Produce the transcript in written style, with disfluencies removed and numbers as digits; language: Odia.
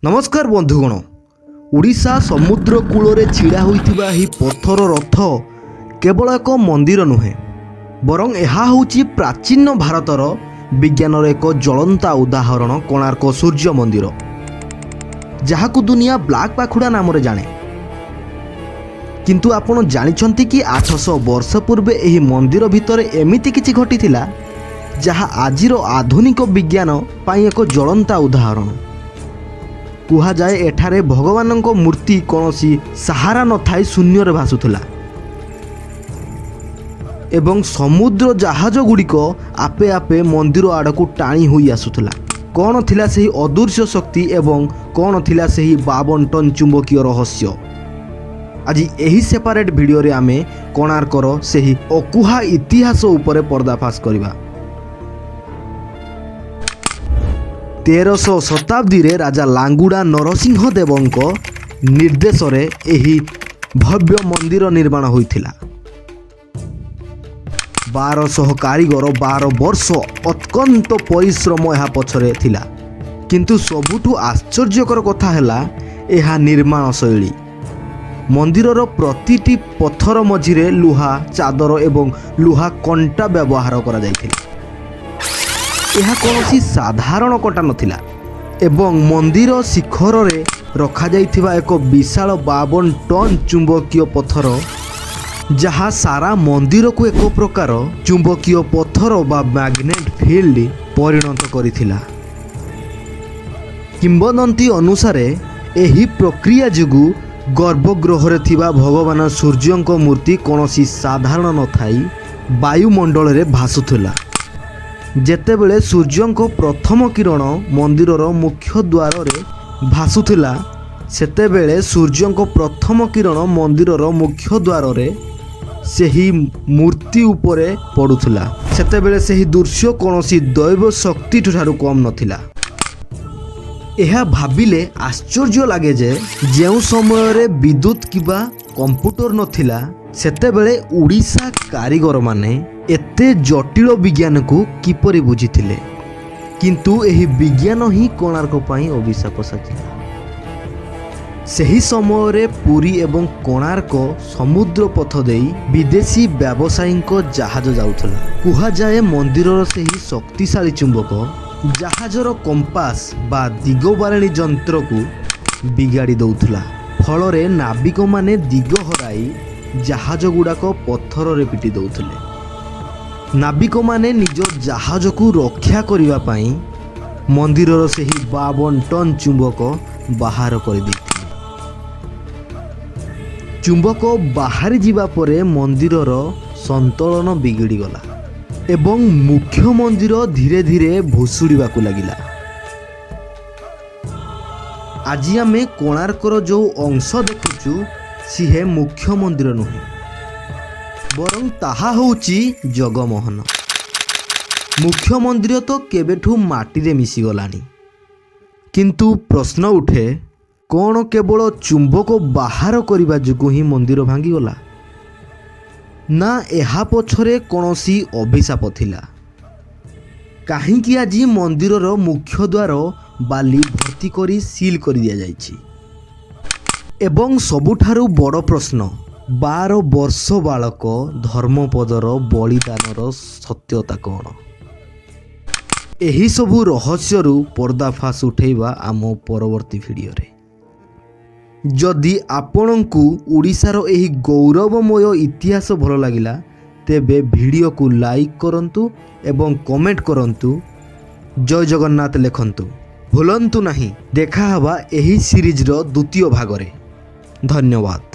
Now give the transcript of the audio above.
ନମସ୍କାର ବନ୍ଧୁଗଣ। ଓଡ଼ିଶା ସମୁଦ୍ର କୂଳରେ ଛିଡ଼ା ହୋଇଥିବା ଏହି ପଥର ରଥ କେବଳ ଏକ ମନ୍ଦିର ନୁହେଁ, ବରଂ ଏହା ହେଉଛି ପ୍ରାଚୀନ ଭାରତର ବିଜ୍ଞାନର ଏକ ଜ୍ୱଳନ୍ତା ଉଦାହରଣ, କୋଣାର୍କ ସୂର୍ଯ୍ୟ ମନ୍ଦିର, ଯାହାକୁ ଦୁନିଆ ବ୍ଲାକ୍ ପାଖୁଡ଼ା ନାମରେ ଜାଣେ। କିନ୍ତୁ ଆପଣ ଜାଣିଛନ୍ତି କି, 800 ବର୍ଷ ପୂର୍ବେ ଏହି ମନ୍ଦିର ଭିତରେ ଏମିତି କିଛି ଘଟିଥିଲା, ଯାହା ଆଜିର ଆଧୁନିକ ବିଜ୍ଞାନ ପାଇଁ ଏକ ଜ୍ୱଳନ୍ତା ଉଦାହରଣ? କୁହାଯାଏ, ଏଠାରେ ଭଗବାନଙ୍କ ମୂର୍ତ୍ତି କୌଣସି ସାହାରା ନଥାଇ ଶୂନ୍ୟରେ ଭାସୁଥିଲା ଏବଂ ସମୁଦ୍ର ଜାହାଜ ଗୁଡ଼ିକ ଆପେ ଆପେ ମନ୍ଦିର ଆଡ଼କୁ ଟାଣି ହୋଇ ଆସୁଥିଲା। କ'ଣ ଥିଲା ସେହି ଅଦୃଶ୍ୟ ଶକ୍ତି ଏବଂ କ'ଣ ଥିଲା ସେହି 52 ଟନ୍ ଚୁମ୍ବକୀୟ ରହସ୍ୟ? ଆଜି ଏହି ସେପାରେଟ୍ ଭିଡ଼ିଓରେ ଆମେ କୋଣାର୍କର ସେହି ଅକୁହା ଇତିହାସ ଉପରେ ପର୍ଦ୍ଦାଫାଶ କରିବା। 13ଶହ ଶତାବ୍ଦୀରେ ରାଜା ଲାଙ୍ଗୁଡ଼ା ନରସିଂହ ଦେବଙ୍କ ନିର୍ଦ୍ଦେଶରେ ଏହି ଭବ୍ୟ ମନ୍ଦିର ନିର୍ମାଣ ହୋଇଥିଲା। 1200 କାରିଗର, 12 ବର୍ଷ ଅତ୍ୟନ୍ତ ପରିଶ୍ରମ ଏହା ପଛରେ ଥିଲା। କିନ୍ତୁ ସବୁଠୁ ଆଶ୍ଚର୍ଯ୍ୟକର କଥା ହେଲା ଏହା ନିର୍ମାଣ ଶୈଳୀ। ମନ୍ଦିରର ପ୍ରତିଟି ପଥର ମଝିରେ ଲୁହା ଚାଦର ଏବଂ ଲୁହା କଣ୍ଟା ବ୍ୟବହାର କରାଯାଇଥିଲା। ଏହା କୌଣସି ସାଧାରଣ କଣ୍ଟା ନଥିଲା ଏବଂ ମନ୍ଦିର ଶିଖରରେ ରଖାଯାଇଥିବା ଏକ ବିଶାଳ 52 ଟନ୍ ଚୁମ୍ବକୀୟ ପଥର, ଯାହା ସାରା ମନ୍ଦିରକୁ ଏକ ପ୍ରକାର ଚୁମ୍ବକୀୟ ପଥର ବା ମ୍ୟାଗ୍ନେଟ୍ ଫିଲ୍ଡ ପରିଣତ କରିଥିଲା। କିମ୍ବଦନ୍ତୀ ଅନୁସାରେ, ଏହି ପ୍ରକ୍ରିୟା ଯୋଗୁଁ ଗର୍ଭଗୃହରେ ଥିବା ଭଗବାନ ସୂର୍ଯ୍ୟଙ୍କ ମୂର୍ତ୍ତି କୌଣସି ସାହାରା ନଥାଇ ବାୟୁମଣ୍ଡଳରେ ଭାସୁଥିଲା। ଯେତେବେଳେ ସୂର୍ଯ୍ୟଙ୍କ ପ୍ରଥମ କିରଣ ମନ୍ଦିରର ମୁଖ୍ୟ ଦ୍ୱାରରେ ଭାସୁଥିଲା, ସେତେବେଳେ ସୂର୍ଯ୍ୟଙ୍କ ପ୍ରଥମ କିରଣ ମନ୍ଦିରର ମୁଖ୍ୟ ଦ୍ୱାରରେ ସେହି ମୂର୍ତ୍ତି ଉପରେ ପଡ଼ୁଥିଲା, ସେତେବେଳେ ସେହି ଦୃଶ୍ୟ କୌଣସି ଦୈବ ଶକ୍ତି ଠାରୁ କମ୍ ନଥିଲା। ଏହା ଭାବିଲେ ଆଶ୍ଚର୍ଯ୍ୟ ଲାଗେ ଯେ ଯେଉଁ ସମୟରେ ବିଦ୍ୟୁତ୍ କିମ୍ବା କମ୍ପ୍ୟୁଟର ନଥିଲା, ସେତେବେଳେ ଓଡ଼ିଶା କାରିଗରମାନେ ଏତେ ଜଟିଳ ବିଜ୍ଞାନକୁ କିପରି ବୁଝିଥିଲେ? କିନ୍ତୁ ଏହି ବିଜ୍ଞାନ ହିଁ କୋଣାର୍କ ପାଇଁ ଅଭିଶାପ ସାଜିଲା। ସେହି ସମୟରେ ପୁରୀ ଏବଂ କୋଣାର୍କ ସମୁଦ୍ର ପଥ ଦେଇ ବିଦେଶୀ ବ୍ୟବସାୟୀଙ୍କ ଜାହାଜ ଯାଉଥିଲା। କୁହାଯାଏ, ମନ୍ଦିରର ସେହି ଶକ୍ତିଶାଳୀ ଚୁମ୍ବକ ଜାହାଜର କମ୍ପାସ ବା ଦିଗବାରେଣୀ ଯନ୍ତ୍ରକୁ ବିଗାଡ଼ି ଦେଉଥିଲା। ଫଳରେ ନାବିକମାନେ ଦିଗ ହରାଇ ଜାହାଜ ଗୁଡ଼ାକ ପଥରରେ ପିଟି ଦେଉଥିଲେ। ନାବିକମାନେ ନିଜ ଜାହାଜକୁ ରକ୍ଷା କରିବା ପାଇଁ ମନ୍ଦିରର ସେହି 52 ଟନ୍ ଚୁମ୍ବକ ବାହାର କରିଦେଇଥିଲେ। ଚୁମ୍ବକ ବାହାରି ଯିବା ପରେ ମନ୍ଦିରର ସନ୍ତୁଳନ ବିଗିଡ଼ିଗଲା ଏବଂ ମୁଖ୍ୟ ମନ୍ଦିର ଧୀରେ ଧୀରେ ଭୁଶୁଡ଼ିବାକୁ ଲାଗିଲା। ଆଜି ଆମେ କୋଣାର୍କର ଯେଉଁ ଅଂଶ ଦେଖୁଛୁ, ସିଏ ମୁଖ୍ୟ ମନ୍ଦିର ନୁହେଁ, ବରଂ ତାହା ହେଉଛି ଜଗମୋହନ। ମୁଖ୍ୟ ମନ୍ଦିର ତ କେବେଠୁ ମାଟିରେ ମିଶିଗଲାଣି। କିନ୍ତୁ ପ୍ରଶ୍ନ ଉଠେ, କ'ଣ କେବଳ ଚୁମ୍ବକ ବାହାର କରିବା ଯୋଗୁଁ ହିଁ ମନ୍ଦିର ଭାଙ୍ଗିଗଲା, ନା ଏହା ପଛରେ କୌଣସି ଅଭିଶାପ ଥିଲା? କାହିଁକି ଆଜି ମନ୍ଦିରର ମୁଖ୍ୟ ଦ୍ୱାର ବାଲି ଭର୍ତ୍ତି କରି ସିଲ୍ କରିଦିଆଯାଇଛି? ଏବଂ ସବୁଠାରୁ ବଡ଼ ପ୍ରଶ୍ନ, 12 ବର୍ଷ ବାଳକ ଧର୍ମପଦର ବଳିଦାନର ସତ୍ୟତା କ'ଣ? ଏହିସବୁ ରହସ୍ୟରୁ ପର୍ଦ୍ଦାଫାଶ ଉଠେଇବା ଆମ ପରବର୍ତ୍ତୀ ଭିଡ଼ିଓରେ। ଯଦି ଆପଣଙ୍କୁ ଓଡ଼ିଶାର ଏହି ଗୌରବମୟ ଇତିହାସ ଭଲ ଲାଗିଲା, ତେବେ ଭିଡ଼ିଓକୁ ଲାଇକ୍ କରନ୍ତୁ ଏବଂ କମେଣ୍ଟ କରନ୍ତୁ, ଜୟ ଜଗନ୍ନାଥ ଲେଖନ୍ତୁ। ଭୁଲନ୍ତୁ ନାହିଁ, ଦେଖା ହେବା ଏହି ସିରିଜର ଦ୍ୱିତୀୟ ଭାଗରେ। ଧନ୍ୟବାଦ।